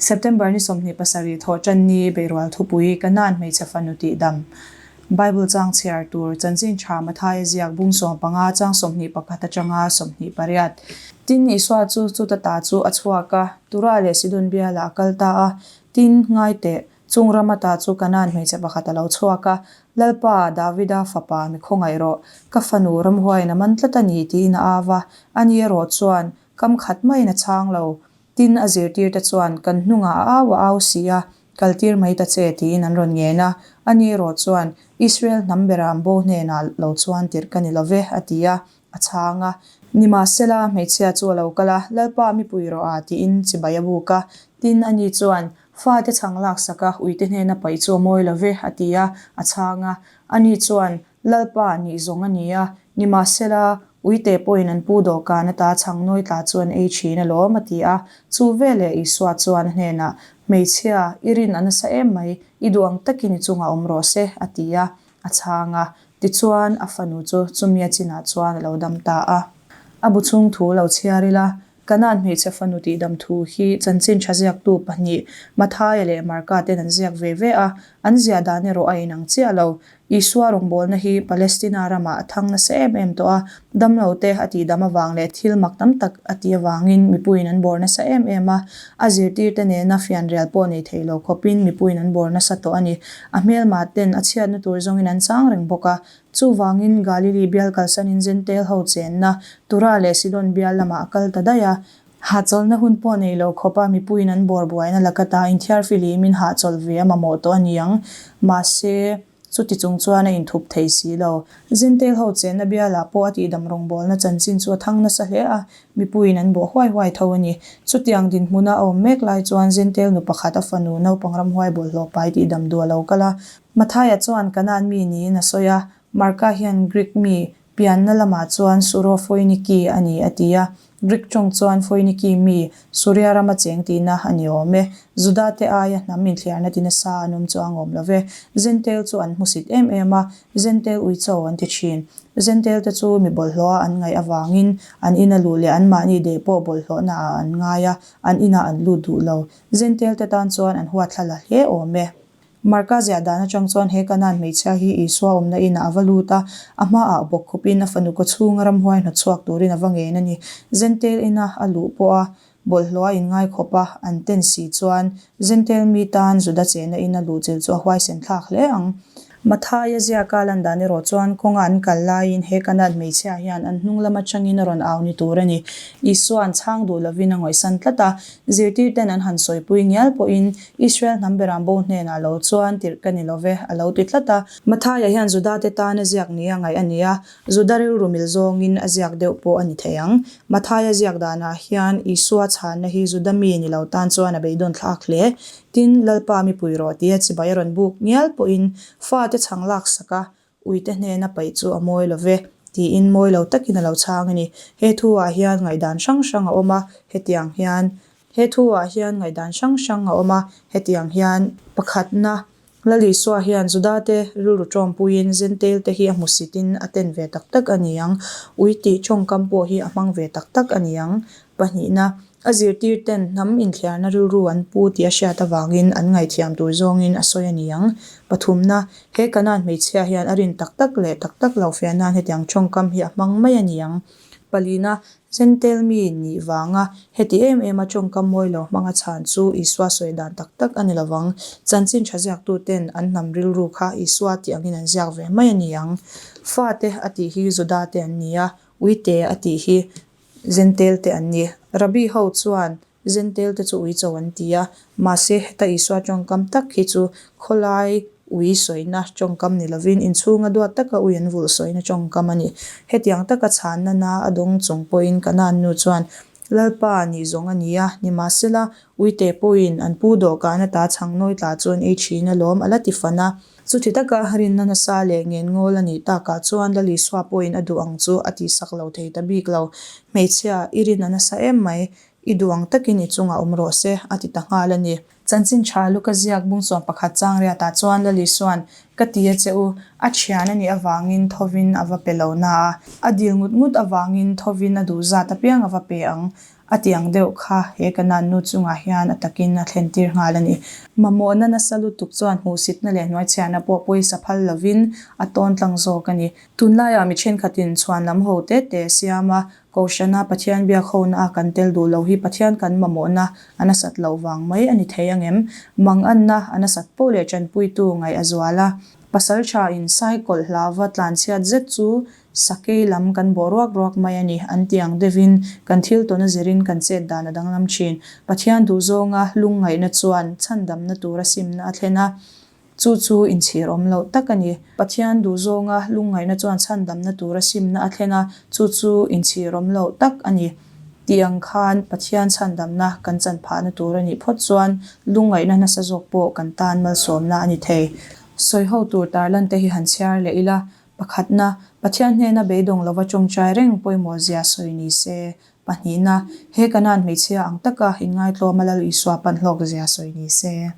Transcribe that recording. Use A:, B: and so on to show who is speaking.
A: September ni 27 Thawhṭanni Beirual Thupui Kanaan Hmeichhe Fanu Tihdam Bible chang chhiar tur Chanchin Tha Mathaia ziak bung 15 chang 21 atanga 28. Tin, Isua chu chuta ta chu a chhuak a, Tura leh Sidon bialah a kal ta a. Tin, ngai teh, chung rama ta chu Kanaan hmeichhe pakhat a lo chhuak a, Lalpa, Davida fapa, mi khawngaih rawh, ka fanu ramhuaiin a man tlat a ni, tiin a au a. Ani erawh chuan, Kam khat maiin a chhang lo. Tin, a zirtirte chuan, Kan hnungah a au a au si a, kaltir mai ta che, tiin an rawn ngen a. Ani erawh chuan, Israel hnam bera an bo hnenah lo chuan tirh ka ni lo ve, a ti a, a chhang a. Nimahsela, hmeichhia chu a lo kal a, Lalpa, mi pui rawh a, tiin chibai a buk a. Tin, ani chuan, Fate chhang laksak a, uite hnena paih chu a mawi lo ve, a ti a, a chhang a. Ani chuan, Lalpa nih zawng a ni a, nimahsela, uite pawhin an pu dawhkan ata chhang nawi tla chu an ei thin alawm, a ti a. Chu veleh Isua chuan a hnenah, Hmeichhia, i rin a nasa em mai, i duh ang takin i chungah awm rawh se, a ti a, a chhang a. Tichuan, a fanu chu chumia chinah chuan a lo dam ta a. A bu chhung thu lo chhiar ila, Kanaan hmeichhe fanu tihdam thu hi chanchin tha ziaktu pahnih Mathaia leh Marka ten an ziak ve ve a, an ziah dan erawh a inang chiah lo. Isua rawngbawlna hi Palestina ramah a thang nasa em em tawh a, damlo te a tihdam avang leh thil mak tam tak a tih avangin mipuiin an bawr nasa em em a, a zirtirte nena fianrial pawh nei thei lo khawpin mipuiin an bawr nasa tawh a ni. A hmelma ten a chhiatna tur zawngin an chang reng bawk a, Chuvangin Galili bial kalsanin Jentail ho chenna Tura leh Sidon bial lamah a kal ta daih a. Hahchawlhna hun pawh nei lo khawpa mipuiin an bawr buaina lakata inthiar filimin hahchawlh ve a mamawh tawh a ni ang. Mahse, chuti chung chuan a inthup thei si lo. Jentail ho chenna bialah pawh a tihdam rawngbawlna chanchin chu a thang nasa hle a, mipuiin an bawh huai huai tho a ni. Chutiang dinhmuna a awm mek lai chuan Jentail nu pakhat a fanu naupang ramhuai bawlhhlawh pai tihdam duh a lo kal a. Mathaia chuan Kanaan mi niin a sawi a, Marka hian Greek mi, pianna lamah chuan Suro-Foiniki a ni a ti a. Greek tawng chuan Foiniki mi, Suria rama cheng tihna a ni awm e. Juda-te aia hnam inthliarna ti nasa an awm chuang awm lo ve. Jentail chu an hmusit em em a, Jentail uicho an ti thin. Jentail te chu mi bawlhhlawha an ngaih avangin an ina luh leh anmahni deh pawh bawlhhlawhna ah an ngai a, an inah an lut duh lo. Jentail te tan chuan an huatthla la hle awm e. Marka ziah dan atang chuan he Kanaan hmeichhia hi Isua awmna inah a va lut a, a hmaah bawk khupin a fanu kawchhunga ramhuai hnawtchhuak turin a va ngen a ni. Jentail ina a luh pawh a bawlhhlawh a inngai khawp a, an ten si chuan Jentail mi tan Juda chehna ina luh chilh chu a huaisen thlak hle ang. Mathaia ziaka lan dan erawh chuan kawnga an kal laiin he Kanaan hmeichhia hian an hnung lam atangin a rawn au ni tur a ni. Isua'n chhang duh lovin a ngawihsan tlat a, zirtirten an han sawipui ngial pawhin Israel hnam beram bo hnenah lo chuan tirh ka ni lo ve, a lo ti tlat a. Mathaia hian Judate tan a ziak nia ngaih a ni a, Juda rilru mil zawngin a ziak deuh pawh a ni thei ang. Mathaia ziak danah hian Isua chhanna hi Juda mi ni lo tan chuan a beidawn thlak hle. Tin, Lalpa mipui rawh tia chibai a rawn buk ngial pawhin fate chhang laksak a, Uite hnena paih chu a mawi lo ve, tiin mawi lo takin a lo chhang a ni. He thu-ah hian ngaihdan hrang hrang a awm a, hetiang hian. He thu-ah hian ngaihdan hrang hrang a awm a, hetiang hian. Pakhatna, Lal Isua hian Judate rilru tawmpuiin Jentail-te hi a hmusitin a ten ve tak tak a ni ang. Ui tih tawngkam pawh hi a hmang ve tak tak a ni ang. Pahnihna, A zirtirten hnam inthliarna rilru an pu tih a hriat avangin an ngaihthiam tur zawngin a sawi a ni ang. Pathumna, he Kanaan hmeichhia hian a rin tak tak leh tak tak lo fiah nan hetiang tawngkam hi a hmang mai a ni ang. Palina, Jentail mi nih vanga heti em em a tawngkam mawi lo hmanga chhan chu Isua sawi dan tak tak a ni lovang. Chanchin tha ziaktuten an hnam rilru kha Isua tih angin an ziak ve mai a ni ang. Fate a tih hi Juda te an ni a, Uite a tih hi Jentail te an ni. Rabbi ho chuan Jentail te chu uicho an ti a, mahse heta Isua tawngkam tak hi chu khawlai ui sawina tawngkam ni lovin inchhunga duat taka ui an vulh sawina tawngkam a ni. Hetiang taka chhanna na a dawng chung pawhin Kanaan nu chuan Lalpa nih zawng a ni a, nimahsela uite pawhin an pu dawhkan ata chhang nawi tla chu an ei thin alawm a la ti fan a. Chuti taka rinna nasa leh ngenngawl a nih takah chuan Lal Isua pawhin a duh ang chu a tihsak lo thei ta bik lo. Hmeichhia, i rin a nasa em mai, i duh ang takin i chungah awm rawh se, a ti ta nghal a ni. Chanchin tha Luka ziak bung 11 chang riatah chuan Lal Isua'n, Ka ti a che u, a thian a nih avangin thovin a va pe lo na a, a dil ngut ngut avangin thovin a duh zat apiang a va pe ang. A ti ang deuh kha he Kanaan nu chungah hian a takin a thlentir nghal a ni. Mamawhna nasa lutuk chuan hmuhsitna leh hnuaichhiahna pawh pawisa phal lovin a tawn tlang zawk a ni. Tunlaiah mi thenkhatin chhuan lam ho te te siam a, Kohhrana Pathian biak hona a kan tel duh lo hi Pathian kan mamawhna a nasat loh vang mai a ni thei angem? Manganna a nasat poh leh tanpuitu ngaih a zual a. Pasal tha in saikawlh hlauva tlanchhiat zet chu Sakei lam kan bawh ruak ruak mai a ni, an ti ang deuhin kan thil tawn a zirin kan chet dan a danglam thin. Pathian duhzawnga lungngaihna chuan chhandamna tura simna a thlen a, chu chu inchhir awm loh tak a ni. Pathian duhzawnga lungngaihna chuan chhandamna tura simna a thlen a, chu chu inchhir awm loh tak a ni. Tih ang khan Pathian chhandamna kan chan phahna tur a nih phawt chuan lungngaihna nasa zawk pawh kan tan malsawmna a ni thei. Sawiho tur tarlante hi han chhiar leh ila, Pakhatna, Pathian hnena beidawng lova tawngtai reng pawimawh zia sawi ni se. Pahnihna, he Kanaan hmeichhia ang taka inngaitlawma Lal Isua pan hlawk zia sawi ni se.